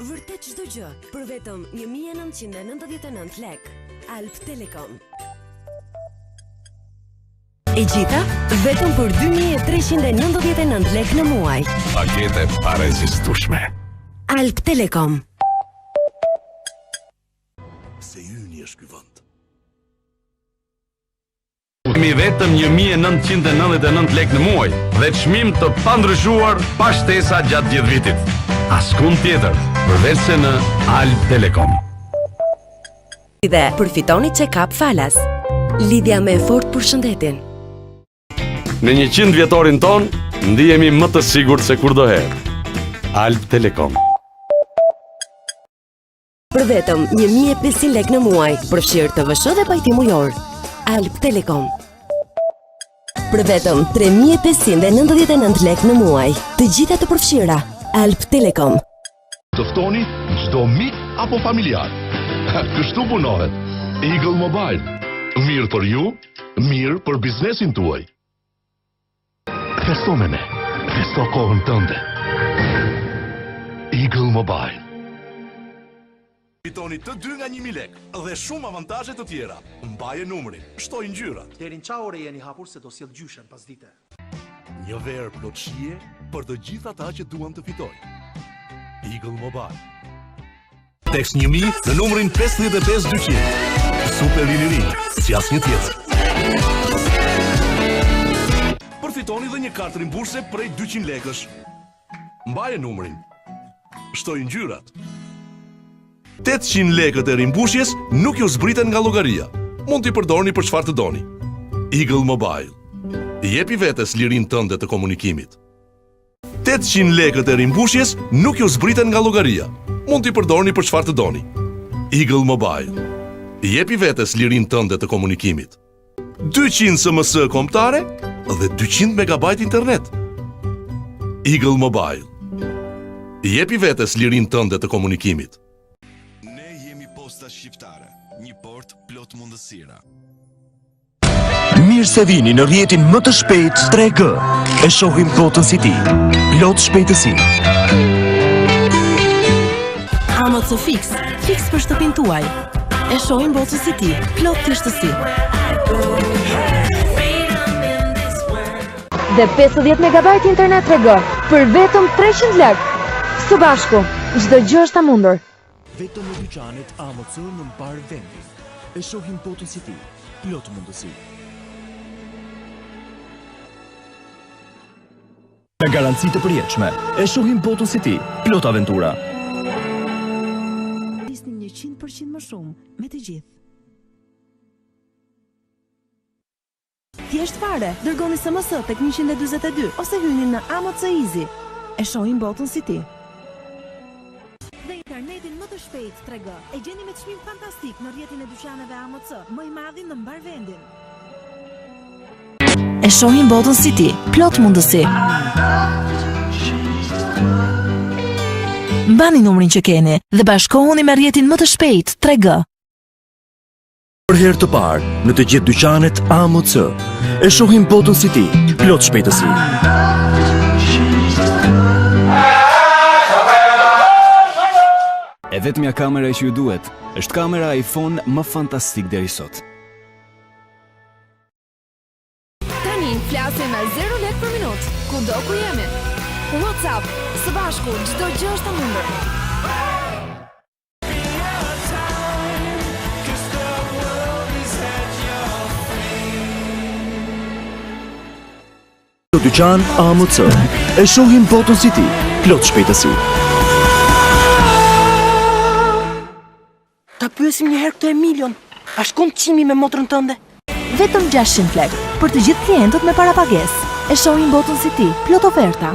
Vërtet çdo gjë për vetëm 1999 lekë. Alb Telekom. E gjitha vetëm për 2399 lekë në muaj. Paketë e parezistueshme. Alb Telekom. Se yni është ky vend. Kemi vetëm 1999 lekë në muaj dhe çmim të pandryshuar pa shtesa gjatë gjithë vitit. Askund tjetër, përveç se në Alb Telekom. Dhe përfitoni check-up falas. Lidhja më e fortë për shëndetin. Në 100 vjetorin tonë, ndihemi më të sigurt se kurdoherë. Alb Telekom. Për vetëm 1500 lekë në muaj, përfshirë TVSH dhe pajtim ujor. Alb Telekom. Për vetëm 3599 lekë në muaj, të gjitha të përfshira. Alb Telekom. Të ftoni çdo mik apo familjar. Kështu punohet. Eagle Mobile. Mirë për ju, mirë për biznesin tuaj. Festo me ne. Festo kohën tënde. Eagle Mobile. Fitoni të dy nga 1000 lekë dhe shumë avantazhe të tjera. Mbaje numrin, shtoj ngjyrat. Deri në ça ore jeni hapur se do sjell gjyshen pasdite. Një verë plot shije për të gjithë ata që duan të fitojnë. Eagle Mobile. Text 1000 në numrin 55200. Super Iliri, si asnjë tjetër. Përfitoni dhe një kartë rimburse prej 200 lekësh. Mbaje numrin. Shtoj ngjyrat. 800 lekët e rimbushjes nuk ju zbriten nga llogaria. Mund t'i përdorni për çfarë të doni. Eagle Mobile. Jepi vetes lirinë tënde të komunikimit. 800 lekët e rimbushjes nuk ju zbriten nga llogaria. Mund t'i përdorni për çfarë të doni. Eagle Mobile. Jepi vetes lirinë tënde të komunikimit. 200 SMS kombëtare dhe 200 MB internet. Eagle Mobile. Jepi vetes lirinë tënde të komunikimit. Ne jemi Posta Shqiptare, një portë plot mundësira. Mirë se vini në rrjetin më të shpejtë 3G. E shohim botën si ti. Plot shpejtësi. AMC Fix, fix për shtëpinë tuaj. E shohim botën si ti, plot thjeshtësi. Dhe 50 MB internet 3G për vetëm 300 lekë. Së bashku, çdo gjë është e mundur. Vetëm në dyqanet AMC në mbarë vendin. E shohim botën si ti, plot mundësi. Me garanci të përjetshme, e shohim botën si ti, plot aventura. Flisni 100% më shumë me të gjithë. Thjesht fare, dërgoni SMS tek 142 ose hyni në AMC Easy. E shohim botën si ti. Dhe internetin më të shpejtë 3G e gjeni me çmim fantastik në rrjetin e dyqaneve AMC, më i madhi në mbarë vendin. E shohim botën si ti, plot mundësi. Mbani numrin që keni dhe bashkohuni me rrjetin më të shpejtë 3G. Për herë të parë, në të gjithë dyqanet AMC, e shohim botën si ti, plot shpejtësi. E vetmja kamera që ju duhet, është kamera iPhone më fantastik deri sot. Tani flasim me 0 lek për minutë, kudo ku jemi. WhatsApp, së bashku, çdo gjë është e mundur. Në dyqan AMC, e shohim botën si ti, plot shpejtësi. Ta pyesim një herë këtë Emilion, a shkon Çimi me motrën tënde? Vetëm 600 lekë për të gjithë klientët me parapagesë. E shohim botën si ti, plot oferta.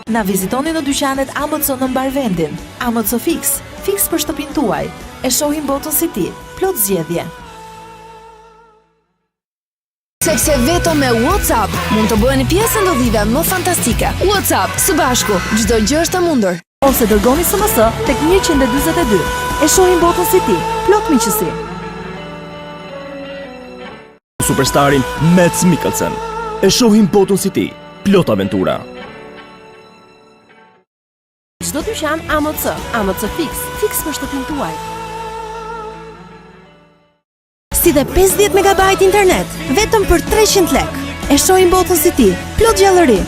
Na vizitoni në dyqanet AMC në mbarë vendin. AMC Fix, fix për shtëpinë tuaj. E shohim botën si ti, plot zgjedhje. Sepse vetëm me WhatsApp mund të bëheni pjesë e ndodhive më fantastike. WhatsApp, së bashku, çdo gjë është e mundur. Ose dërgoni SMS tek 142. E shohim botën si ti, plot miqësi. superstarin Mads Mikkelsen. E shohim botën si ti, plot aventura. Çdo dyqan AMC, AMC Fix, fix për shtëpinë tuaj. Si dhe 50 MB internet, vetëm për 300 lekë. E shohim botën si ti, plot gjallëri.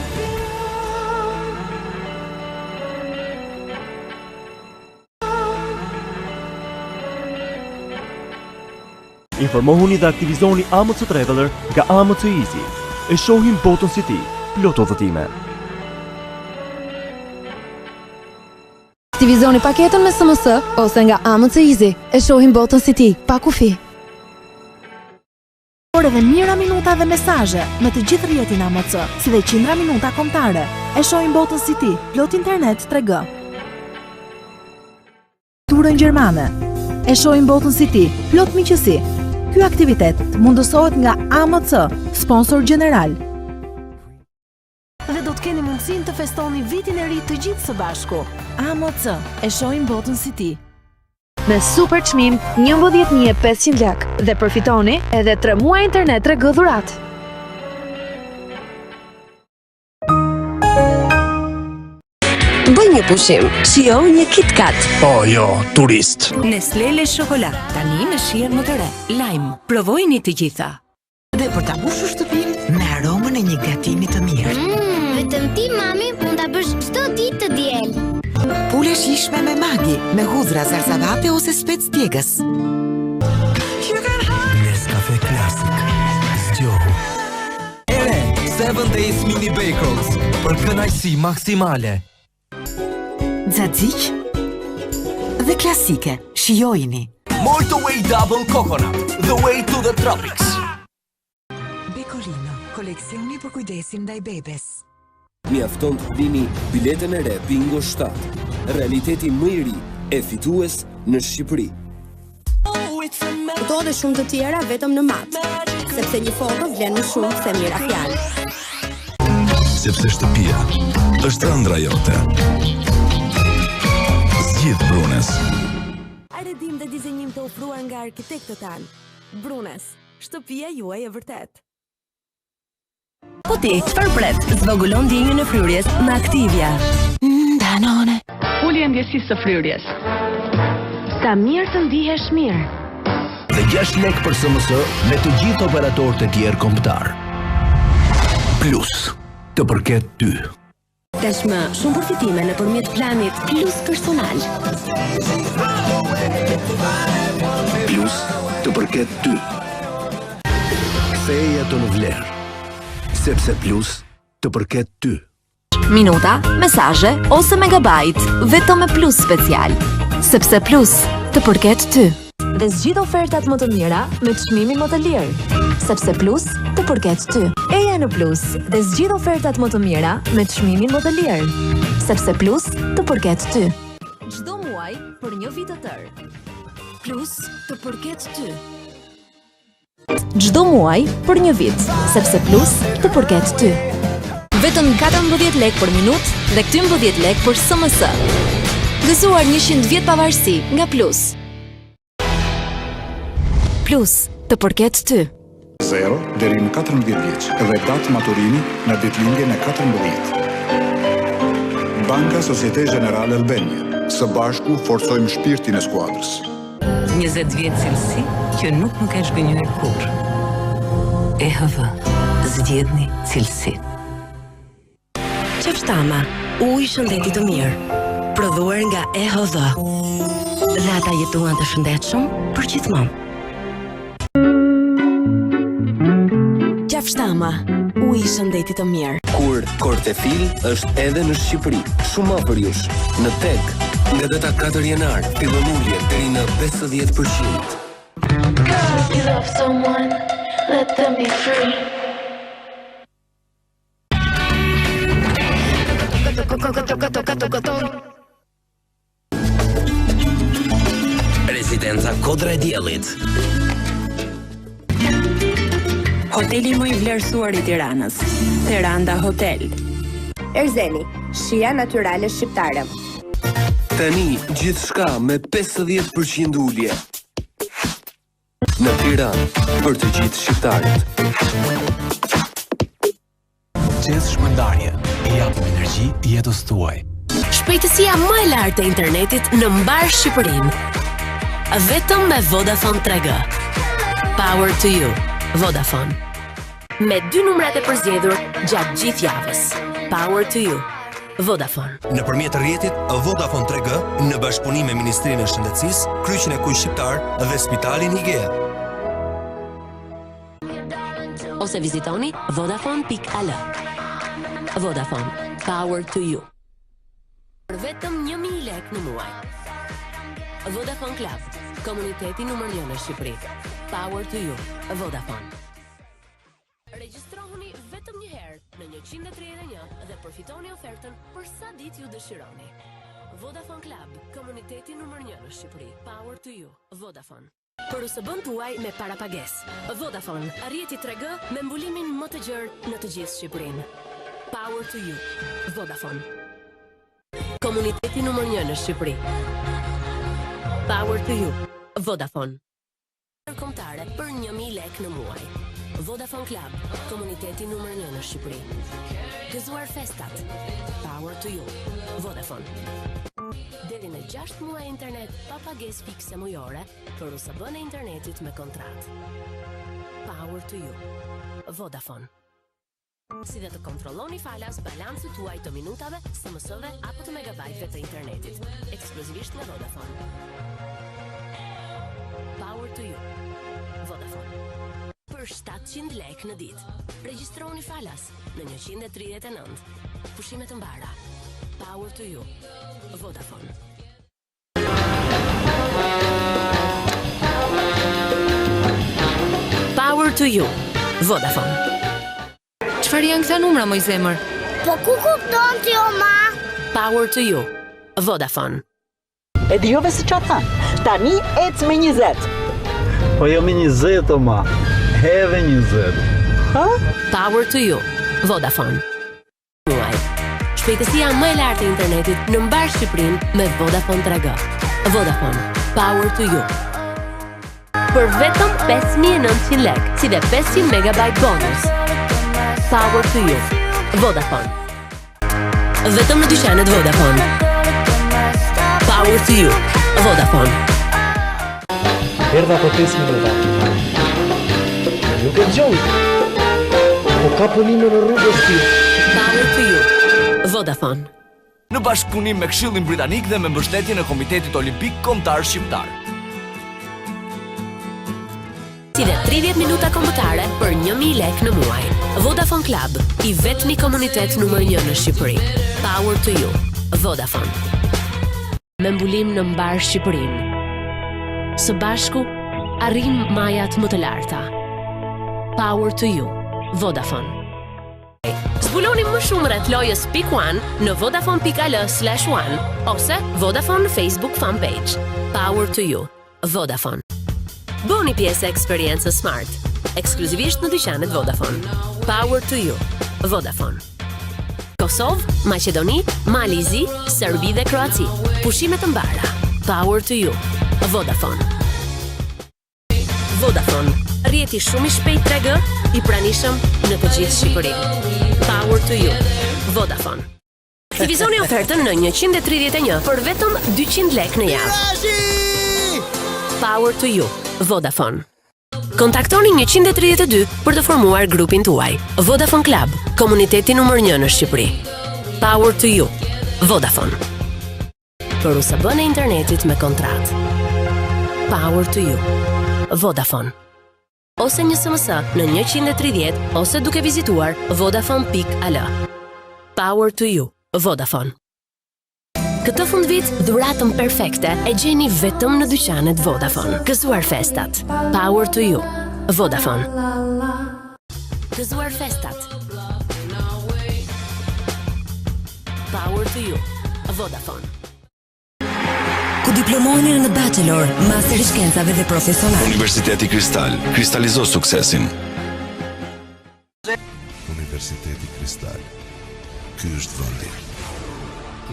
Informohuni dhe aktivizoni AMC Traveler nga AMC Easy. E shohim botën si ti, plot udhëtime. Aktivizoni paketën me SMS ose nga AMC Easy. E shohim botën si ti, pa kufi. Por edhe mijëra minuta dhe mesazhe me të gjithë rrjetin AMC, si dhe qindra minuta kombëtare. E shohim botën si ti, plot internet 3G. Turën gjermane. E shohim botën si ti, plot miqësi. Ky aktivitet mundësohet nga AMC, sponsor gjeneral. Dhe do të keni mundësinë të festoni vitin e ri të gjithë së bashku. AMC, e shohim botën si ti. Me super çmim 11500 lekë dhe përfitoni edhe 3 muaj internet 3G dhuratë. Bëj një pushim, shijo një Kit Kat. Po jo, turist. Nestle Le Chocolat, tani me shijen më të re. Lime, provojini të gjitha. Dhe për ta mbushur shtëpinë me aromën e një gatimi të mirë. Mm, vetëm ti mami mund ta bësh çdo ditë të diel. Pulë e shijshme me Maggi, me hudhra, zarzavate ose spec djegës. Nescafe Classic. Zgjohu. E re, 7 Days Mini Bake Rolls për kënaqësi maksimale. Xaxhiq dhe klasike, shijojini. Molto Way Double Coconut, the way to the tropics. Bekolino, koleksioni për kujdesin ndaj bebes. Mjafton të blini biletën e re Bingo 7, realiteti më i ri e fitues në Shqipëri. Këto dhe shumë të tjera vetëm në Mat, sepse një foto vlen më shumë se mijëra fjalë. Sepse shtëpia është ëndrra jote. Zgjidh Brunes. Arredim dhe dizenjim të ofruar nga arkitektët tanë. Brunes, shtëpia juaj e vërtetë. Po ti, çfarë pret? Zvogëlo ndjenjën e fryrjes me Activia. Mm, Danone. Ulje e ndjesisë së fryrjes. Sa mirë të ndihesh mirë. Dhe 6 lek për SMS me të gjithë operatorët e tjerë kombëtar. Plus, të përket ty. Tashmë, shumë përfitime nëpërmjet planit Plus Personal. Plus, të përket ty. Ktheji ato në vlerë, sepse Plus të përket ty. Minuta, mesazhe ose megabajt, vetëm me Plus Special. Sepse Plus të përket ty. Dhe zgjidh ofertat më të mira me çmimin më të lirë, sepse Plus të përket ty. Eja në Plus dhe zgjidh ofertat më të mira me çmimin më të lirë, sepse Plus të përket ty. Çdo muaj për një vit të tërë. Plus të përket ty. Çdo muaj për një vit, sepse Plus të përket ty. Vetëm 14 lekë për minutë dhe 12 lekë për SMS. Gëzuar 100 vjet pavarësi nga Plus. Plus të përket ty. 0 deri në 14 vjeç dhe datë maturimi në ditëlindjen e 14. Banka Societe Generale Albania. Së bashku forcojmë shpirtin e skuadrës. 20 vjet cilësi që nuk më ka zhgënjyer kurrë. EHV, zgjidhni cilësinë. Qafshtama, ujë i shëndetit të mirë, prodhuar nga EHV. Dhe ata jetuan të shëndetshëm përgjithmonë. Qafshtama, ujë i shëndetit të mirë. Kur Cortefiel është edhe në Shqipëri, shumë afër jush, në TEG, nga data 4 janar, fillon ulje deri në 50%. If you love someone, let them be free. Rezidenca Kodra e Diellit. Hoteli më i vlerësuar i Tiranës, Theranda Hotel. Erzeni, shija natyrale shqiptare. Tani gjithçka me 50% ulje. Në Tiranë, për të gjithë shqiptarët. CEZ Shpërndarje, i japim energji jetës tuaj. Shpejtësia më e lartë e internetit në mbarë Shqipërinë. Vetëm me Vodafone 3G. Power to you. Vodafone. Me dy numrat e përzgjedhur gjatë gjithë javës. Power to you. Vodafone. Nëpërmjet rrjetit Vodafone 3G në bashkëpunim me Ministrinë e Shëndetësisë, Kryqin e Kuq Shqiptar dhe Spitalin Igea. Ose vizitoni vodafone.al. Vodafone, power to you. Për vetëm 1000 lekë në muaj. Vodafone Club, komuniteti numër 1 në Shqipëri. Power to you. Vodafone. Regjistrohuni vetëm një herë në 131 dhe përfitoni ofertën për sa ditë ju dëshironi. Vodafone Club, komuniteti numër 1 në Shqipëri. Power to you. Vodafone. Për USB-n tuaj me parapagesë. Vodafone, rrjeti 3G me mbulimin më të gjerë në të gjithë Shqipërinë. Power to you. Vodafone. Komuniteti numër 1 në Shqipëri. Power to you. Vodafone. Ndërkombëtare për 1000 lekë në muaj. Vodafone Club, komuniteti numër 1 në Shqipëri. Gëzuar festat. Power to you. Vodafone. Deri në 6 muaj internet pa pagesë fikse mujore për USB-n e internetit me kontratë. Power to you. Vodafone. Si dhe të kontrolloni falas balancën tuaj të minutave, SMS-ve apo të megabajtëve të internetit, ekskluzivisht nga Vodafone. Power to you. Vodafone. Për 700 lekë në ditë. Regjistrohuni falas në 139. Pushime të mbara. Power to you. Vodafone. Power to you. Vodafone. Çfarë janë këta numra moj zemër? Po ku kupton ti o ma? Power to you. Vodafone. E dëgjove se ça tha? Tani ec me 20. Po jo me 20 o ma. Edhe 20. Ha? Power to you. Vodafone. Muaj. Shpejtësia më e lartë e internetit në mbarë Shqipërinë me Vodafone 3G. Vodafone, power to you. Për vetëm 5900 lekë, si dhe 500 MB bonus. Power to you. Vodafone. Vetëm në dyqanet Vodafone. Power to you. Vodafone. Erdha për 5 minuta. Nuk e dëgjoj. Po ka punime në rrugë si. Power to you. Vodafone. Në bashkëpunim me Këshillin Britanik dhe me mbështetjen e Komitetit Olimpik Kombëtar Shqiptar. Si dhe 30 minuta kombëtare për 1000 lekë në muaj. Vodafone Club, i vetmi komunitet numër 1 në Shqipëri. Power to you. Vodafone. Me mbulim në mbarë Shqipërinë. Së bashku arrijmë majat më të larta. Power to you. Vodafone. Zbuloni më shumë rreth lojës Pick One në vodafone.al/one ose Vodafone Facebook fanpage. Power to you. Vodafone. Bëhuni pjesë e eksperiencës Smart, ekskluzivisht në dyqanet Vodafone. Power to you. Vodafone. Kosovë, Maqedoni, Mali i Zi, Serbi dhe Kroaci. Pushime të mbara. Power to you. Vodafone. Vodafone, rrjeti shumë i shpejtë 3G, i pranishëm në të gjithë Shqipërinë. Power to you. Vodafone. Aktivizoni ofertën në 131 për vetëm 200 lekë në javë. Power to you. Vodafone. Kontaktoni 132 për të formuar grupin tuaj. Vodafone Club, komuniteti numër 1 në Shqipëri. Power to you. Vodafone. Për USB-n e internetit me kontratë. Power to you. Vodafone. Ose një SMS në 130 ose duke vizituar vodafone.al. Power to you. Vodafone. Këtë fundvit, dhuratën perfekte e gjeni vetëm në dyqanet Vodafone. Gëzuar festat. Power to you. Vodafone. Gëzuar festat. Power to you. Vodafone. Ku diplomoheni në bachelor, master i shkencave dhe profesional. Universiteti Kristal, kristalizo suksesin. Universiteti Kristal. Ky është vendi.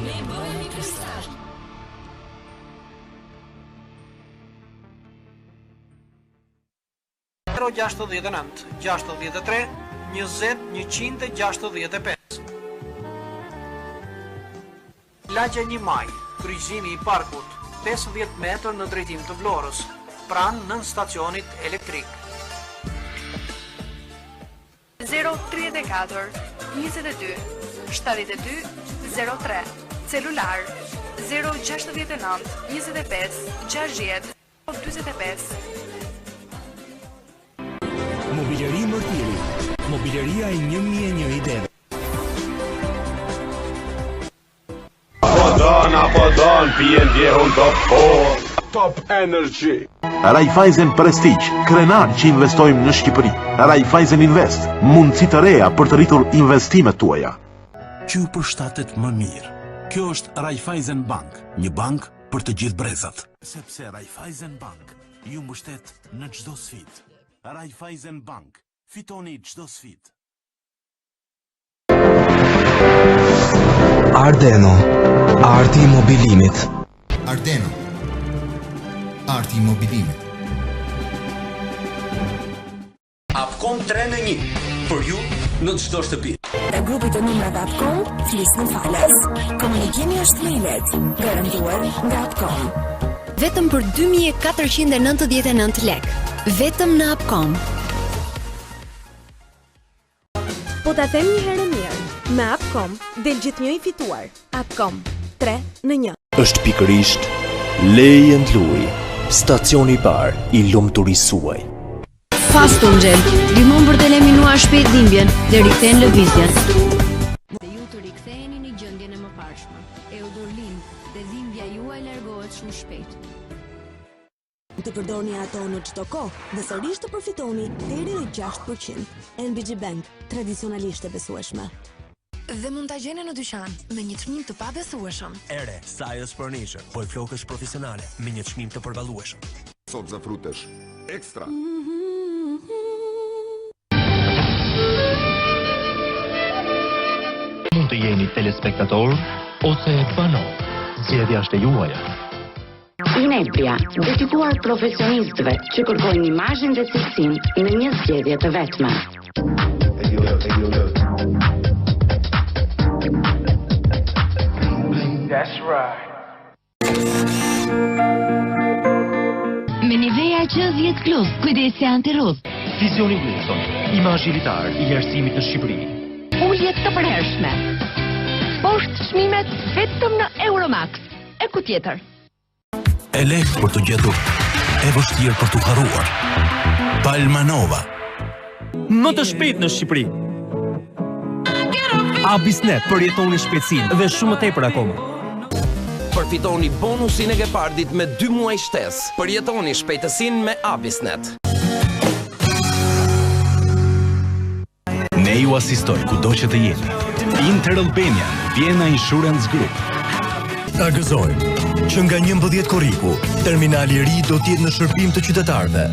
Ne bëhemi kristal. 069 63 20 165. Lagja 1 Maj, kryqëzimi i parkut, 50 metër në drejtim të Vlorës, pranë nënstacionit elektrik. 034 22 72 03 Celular 069 25 60 45 Mobileri Mërtiri, mobileria e 1001 ideve. Po don, apo don, pijen djehun top 4. Top Energy. Raiffeisen Prestige, krenar që investojmë në Shqipëri. Raiffeisen Invest, mundësi të reja për të rritur investimet tuaja. Që ju përshtatet më mirë. Kjo është Raiffeisen Bank, një bankë për të gjithë brezat. Sepse Raiffeisen Bank ju mbështet në çdo sfidë. Raiffeisen Bank, fitoni çdo sfidë. Ardeno, arti i mobilimit. Ardeno, arti i mobilimit. Apcom 3 në 1, për ju në çdo shtëpi. Nga grupit të numrave Apcom, flisni falas. Komunikimi është më i lehtë, garantuar nga Apcom. Vetëm për 2499 lekë. Vetëm në Apcom. Po ta them një herë e mirë, me Apcom del gjithnjë i fituar. Apcom 3 në 1. Është pikërisht Lej and Lui, stacioni i parë i lumturisë suaj. Fastum Gel, ndihmon për të eliminuar shpejt dhimbjen dhe rikthen lëvizjen. Dhe ju të riktheheni në gjendjen e mëparshme. Eudorlin dhe dhimbja juaj largohet shumë shpejt. Të përdorni ato në çdo kohë dhe sërish të përfitoni deri në 6%. NBG Bank, tradicionalisht e besueshme. Dhe mund ta gjeni në dyqan me një çmim të pabesueshëm. E re, Sajos Furniture, bojë flokësh profesionale me një çmim të përballueshëm. Sopza frutesh. Ekstra. Mund të jeni telespektator ose banor. Zgjedhja është e juaja. Inebria, dedikuar profesionistëve që kërkojnë imazhin dhe cilësinë në një zgjedhje të vetme. That's right. Me Nivea Q10 Plus, kujdesje antirrudhë. Vizioni Wilson, imazhi elitar i vlerësimit në Shqipëri. Ulje të përhershme. Poshtë çmimet vetëm në Euromax. E ku tjetër? E lehtë për t'u gjetur, e vështirë për t'u harruar. Palmanova. Më të shpejt në Shqipëri. Abissnet përjetoni shpejtësinë dhe shumë më tepër akoma. Përfitoni bonusin e Gepardit me 2 muaj shtesë. Përjetoni shpejtësinë me Abissnet. Ne ju asistojmë kudo që të jeni. Inter Albania, Vienna Insurance Group. Ta gëzojmë që nga 11 korriku, terminali i ri do të jetë në shërbim të qytetarëve.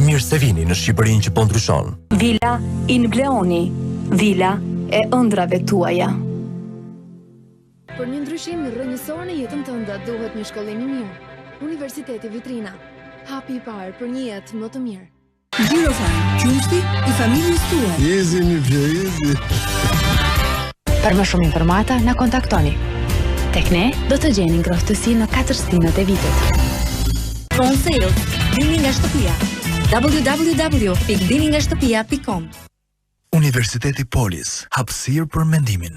Mirë se vini në Shqipërinë që po ndryshon. Vila In Bleoni, vila e ëndrrave tuaja. Për një ndryshim rrënjësor në jetën tënde duhet një shkollim i mirë. Universiteti Vitrina, hapi i parë për një jetë më të mirë. Gjirofan, qumështi i familjes tuaj. Easy, mi pje, easy. Për më shumë informata, na kontaktoni. Tek ne do të gjeni ngrohtësi në katër stinët e vitit. Phone Sales, vini nga shtëpia. www.viningashtëpia.com Universiteti Polis, hapësirë për mendimin.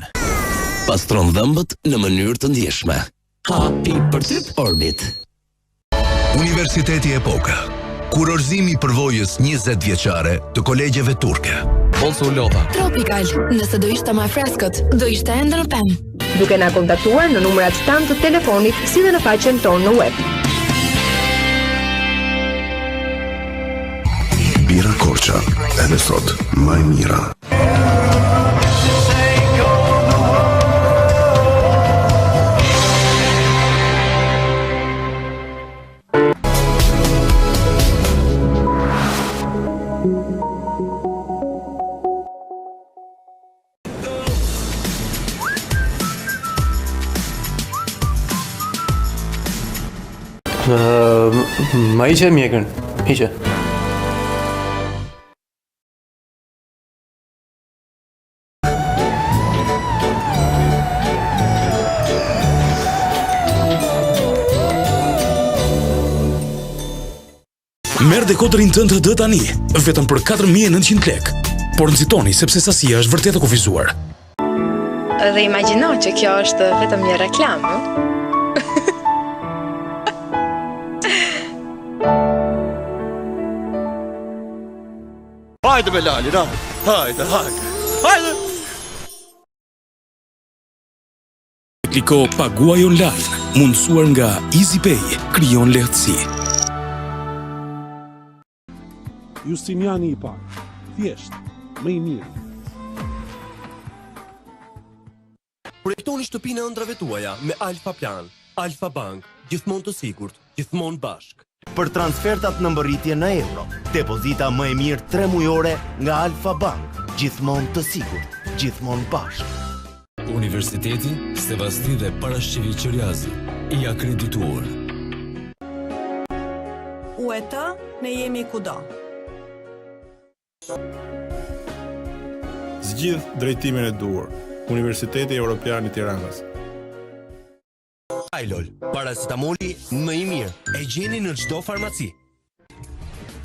Pastron dhëmbët në mënyrë të ndjeshme. Hapi për typ Orbit. Universiteti Epoka, kurorëzimi i përvojës 20 vjeçare të kolegjeve turke. Boll se u lodha. Tropical, nëse do ishte më e freskët, do ishte ende në pemë. Duke na kontaktuar në numrat tanë të telefonit si dhe në faqen tonë në web. Birra Korça, edhe sot, më e mira. Ma hiqe mjekrën, hiqe. Merr dekoderin tënd HD tani, vetëm për 4900 lekë. Por nxitoni sepse sasia është vërtet e kufizuar. Dhe imagjino që kjo është vetëm një reklamë. Hajde me Lalin, hajde, hajde. Hajde. Kliko paguaj online, mundësuar nga EasyPay, krijon lehtësi. Justiniani i parë, thjesht, më i mirë. Projektoni shtëpinë e ëndrrave tuaja me Alfa Plan. Alfa Bank, gjithmonë të sigurt, gjithmonë bashkë. Për transfertat në mbërritje në euro, depozita më e mirë 3 mujore nga Alfa Bank, gjithmonë të sigurt, gjithmonë bashkë. Universiteti Sevasti dhe Parashqevi Qiriazi, i akredituar. UET, ne jemi kudo. Zgjidh drejtimin e duhur. Universiteti Europian i Tiranës. Tylol, paracetamoli më i mirë. E gjeni në çdo farmaci.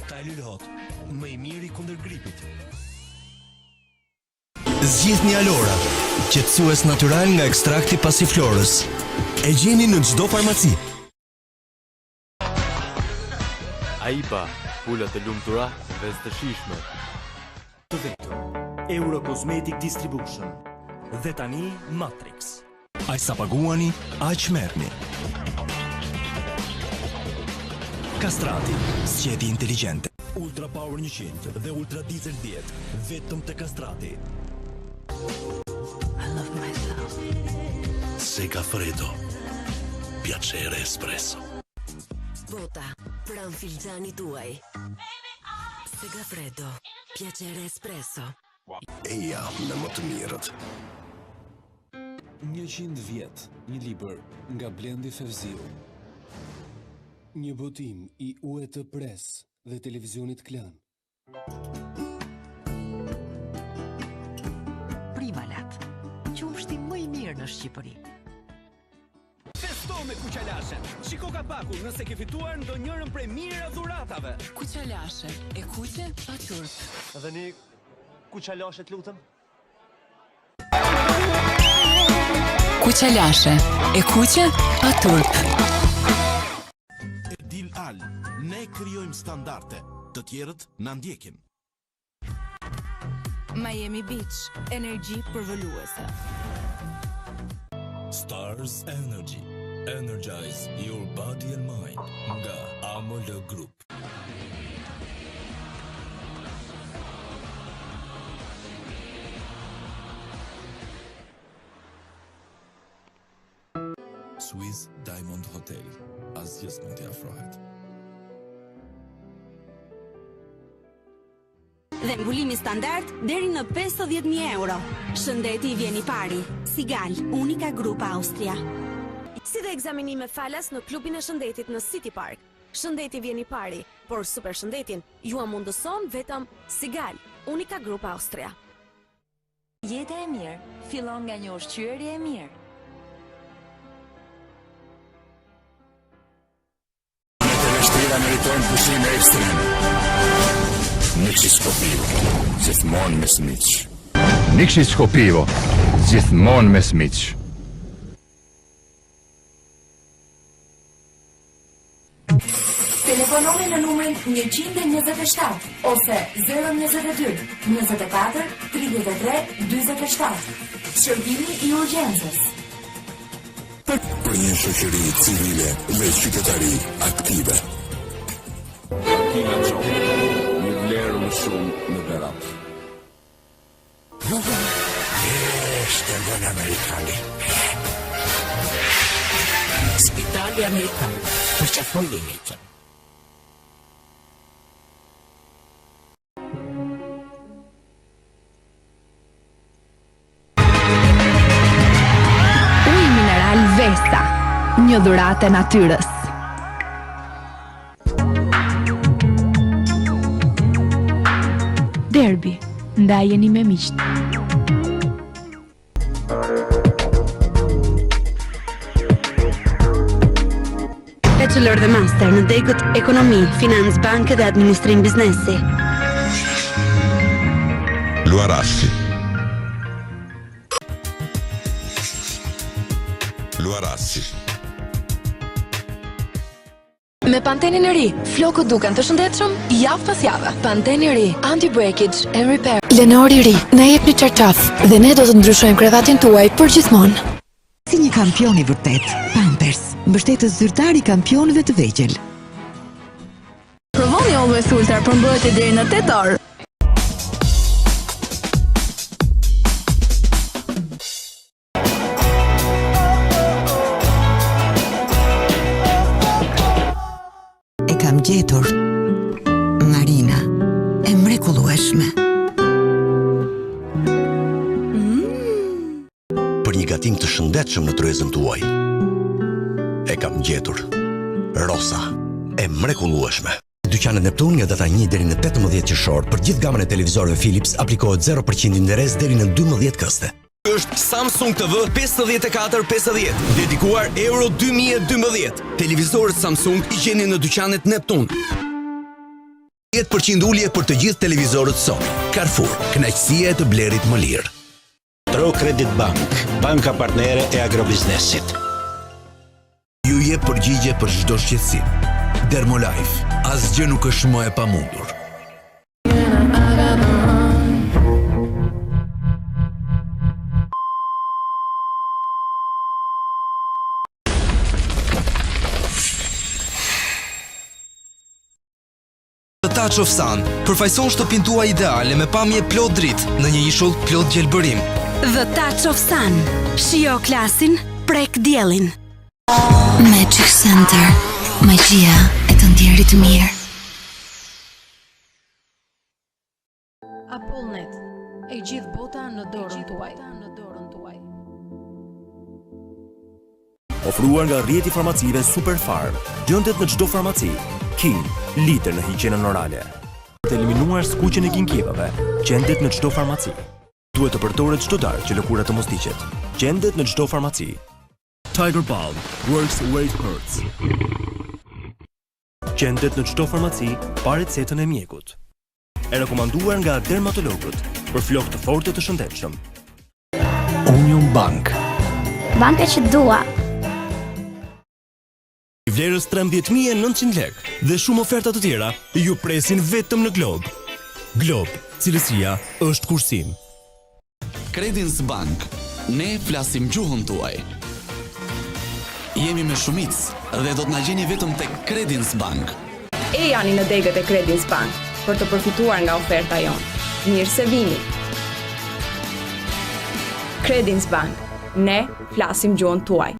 Tylol Hot, më i miri kundër gripit. Zgjidhni Alora, qetësues natyral nga ekstrakti pasiflorës. E gjeni në çdo farmaci. Aipa, pula të lumtura, vezë të shijshme. Të vetëm, Euro Cosmetic Distribution dhe tani Matrix. Aq sa paguani, aq merrni. Kastrati, zgjedhje inteligjente. Ultra Power 100 dhe Ultra Diesel 10, vetëm te Kastrati. I love myself. Segafredo. Piacere espresso. Bota, pranë filxhanit tuaj. Segafredo, piacere espresso. Eja me më të mirët. 100 vjet, një libër nga Blendi Fevziu. Një botim i UET Press dhe televizionit Klan. Primalat, qumështi më i mirë në Shqipëri. Festo me Kuqalashen. Shiko kapakun nëse ke fituar ndonjërën prej mijëra dhuratave. Kuqalashe, e kuqe pa turp. Dhe një kuqalashe të lutem. Kuqalashe, e kuqe pa turp. Edil Al, ne krijojmë standarde, të tjerët na ndjekin. Miami Beach, energji përvëluese. Stars Energy, energize your body and mind nga AML Group. Swiss Diamond Hotel. Asgjë s'mund t'i afrohet. Dhe mbulimi standard deri në 50.000 euro. Shëndeti i vjen i pari. Sigal, Unica Group Austria. Si dhe ekzaminime falas në klubin e shëndetit në City Park. Shëndeti vjen i pari, por super shëndetin jua mundëson vetëm Sigal, Unica Group Austria. Jeta e mirë fillon nga një ushqyerje e mirë. Të vështira meritojnë pushime ekstreme. Nikšić Kopivo, gjithmonë mes miq. Nikšić Kopivo, gjithmonë mes miq. Telefononi në numrin 127 ose 022 24 33 47. Shërbimi i urgjencës. Për një shoqëri civile dhe qytetari aktive. Kila Gjoni, një vlerë më shumë në Berat. Shtergon amerikani. Spitali Amerikan, përqafoj jetën. Ujë mineral Vesa, një dhuratë e natyrës. Derbi, ndajeni me miqtë. E që Bachelor dhe Master në degët Ekonomi, Financë Banke dhe Administrim Biznesi. Luarasi. Luarasi. Me Pantenin e ri, flokët duken të shëndetshëm javë pas jave. Pantene i ri, anti-breakage and repair. Lenor i ri, na jepni çarçaf dhe ne do të ndryshojmë krevatin tuaj përgjithmonë. Si një kampion i vërtetë, Pampers, mbështetës zyrtar i kampionëve të vegjël. Provoni Always Ultra për mbrojtje deri në 8 orë. E kam gjetur Marina e mrekullueshme. Mm. Për një gatim të shëndetshëm në tryezën tuaj. E kam gjetur Rosa e mrekullueshme. Dyqanet Neptun nga data 1 deri në 18 qershor për gjithë gamën e televizorëve Philips aplikohet 0% interes deri në 12 këste. Është Samsung TV 5450, dedikuar Euro 2012. Televizorët Samsung i gjeni në dyqanet Neptun. 10% ulje për të gjithë televizorët Sony. Carrefour, kënaqësia e të blerit më lirë. Pro Credit Bank, banka partnere e agrobiznesit. Ju jep përgjigje për çdo shqetësim. Dermolife, asgjë nuk është më e pamundur. The Touch of Sun përfaqëson shtëpinë tuaj ideale me pamje plot dritë në një ishull plot gjelbërim. The Touch of Sun. Shijo klasin, prek diellin. Magic Center, magjia e të ndjerit mirë. Apollnet, e gjithë bota në dorën tuaj. Ofruar nga rrjeti i farmacive Superfarm. Gjendet në çdo farmaci. Kin, lider në higjienën orale. Për të eliminuar skuqjen e gingivave, gjendet në çdo farmaci. Duhet të përdoret çdo darkë që lëkura të mos digjet. Gjendet në çdo farmaci. Tiger Balm works where it hurts. Gjendet në çdo farmaci pa recetën e mjekut. E rekomanduar nga dermatologët për flokë të fortë e të shëndetshëm. Union Bank. Banka që dua. Vlerës 13900 lekë dhe shumë oferta të tjera ju presin vetëm në Glob. Glob, cilësia është kursim. Credins Bank, ne flasim gjuhën tuaj. Jemi me shumicë dhe do të na gjeni vetëm tek Credins Bank. Ejani në degët e Credins Bank për të përfituar nga oferta jonë. Mirë se vini. Credins Bank, ne flasim gjuhën tuaj.